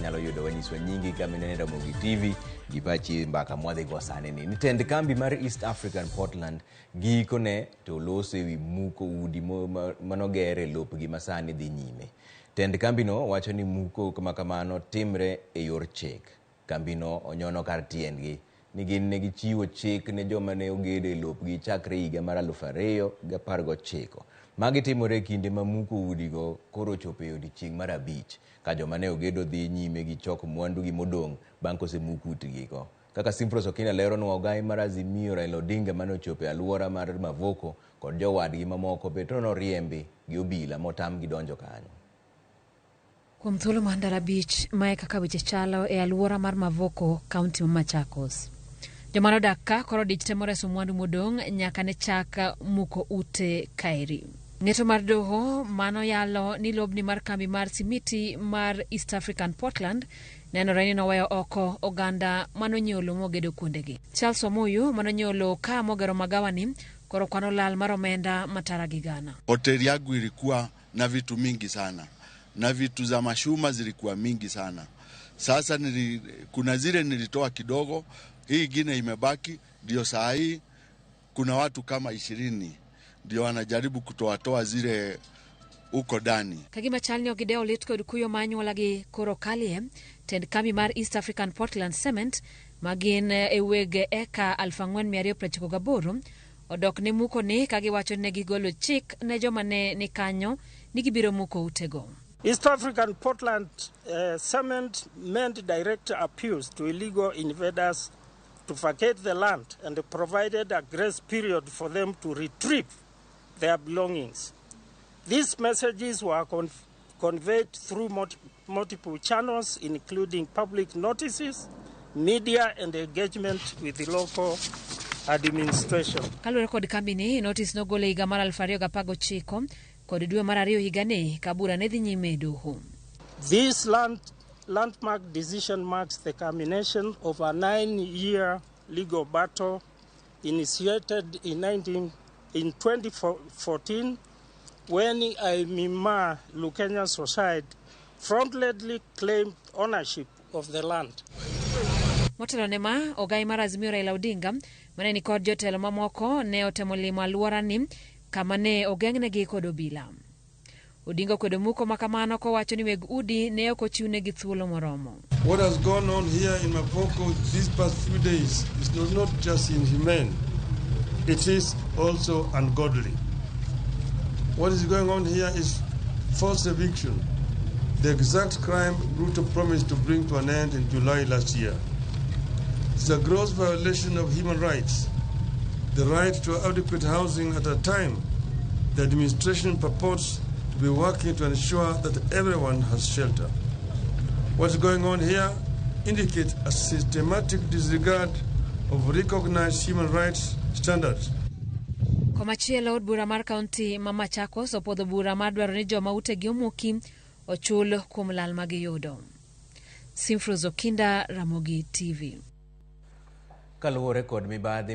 Inyalo yudo wanyiswa nyingi kama inene Ramogi TV gi pachi mbaka mwadhi go sani ni. Ni tend kambi mar East African Portland gikone to oloso ewi muko udi manoger e lopgi ma sani dhi nyime. Tend kambino wacho ni muko ma kamano timre e yor chik. Kambino onyono kar tiendgi ni gin ne gichiwo chik ne joma ne ogedo e lopgi chakre higa mar 2019. Magi timore e kinde ma muko udigo koro ochopo e odiechieng' mar abich ka joma ne ogedo dhi nyime gi choko mwandugi modong' bang' kosemuk utgigo. Kaka Simfros Okina leronwa, ogai mar Azimio Raila Odinga mane ochopo e alwora mar Mavoko kod jowadgi mamoko be to noriembi gi obila motamgi donjo kanyo. Kuom thuolo mar ndalo 5, mae kaka weche chalo e alwora mar Mavoko, kaunti ma Machakos. Joma nodak ka koro odich temo reso mwandu modong' nyaka ne chak muko ute kaeri. Ng'eto mar doho mano yalo ni lobni mar kambi mar simiti mar East African Portland nenore ni noweyo oko oganda manonyiewo lowo mogedo kuondegi. Charles Wamuyu manonyiewo lowo ka mogero magawani koro kwano lal mar omenda matara gi gana. Hoteli yangu ilikuwa na vitu mingi sana na vitu za mashuma zilikuwa mingi sana. Sasa kuna zile nilitoa kidogo, hii ingine imebaki, ndio saa hii kuna watu kama 20 ndio wanajaribu kutoatoa zile huko ndani. Kagima chal ni ok gidewo lit kod kuyo ma anyuolagi koro kalie, tend kambi mar East African Portland Cement ma gin e weg eka 4298 odok ne muko ni ka giwacho ni ne gigolo chik ne joma ne ni kanyo ni gibiro muko utego. East African Portland Cement made direct appeals to illegal invaders to vacate the land and provided a grace period for them to retrieve their belongings. These messages were conveyed through multiple channels, including public notices, media, and engagement with the local administration. Kaluwore kod kambini, notis nogol e higa mar 2019 kod dwe mar ariyo higani ka bura ne dhi nyime e doho. This landmark decision marks the culmination of a 9-year legal battle initiated in 2014 when Aimima Lukenya Society fraudulently claimed ownership of the land. Motelo ne ma, ogai mar Azimio Raila Odinga mane ni kod jotelo mamoko ne otemo limo alworani kama ne ogeng'negi kod obila. Odinga okwedo muko ma kamano kowacho ni weg udi ne ok ochiwnegi thuolo moromo. What has gone on here in Mavoko these past few days is not just inhumane, it is also ungodly. What is going on here is forced eviction, the exact crime Ruto promised to bring to an end in July last year. It's a gross violation of human rights, the right to adequate housing at a time the administration purports to be working to ensure that everyone has shelter. What's going on here indicates a systematic disregard of recognized human rights standards. Komachielo, od bura mar kaunti ma Machakos opuodho bura mar dwaro ni joma utegi omuki ochul kuom lal ma giyudo. Simfros Okinda, Ramogi TV. Kaluwore kod mibadhi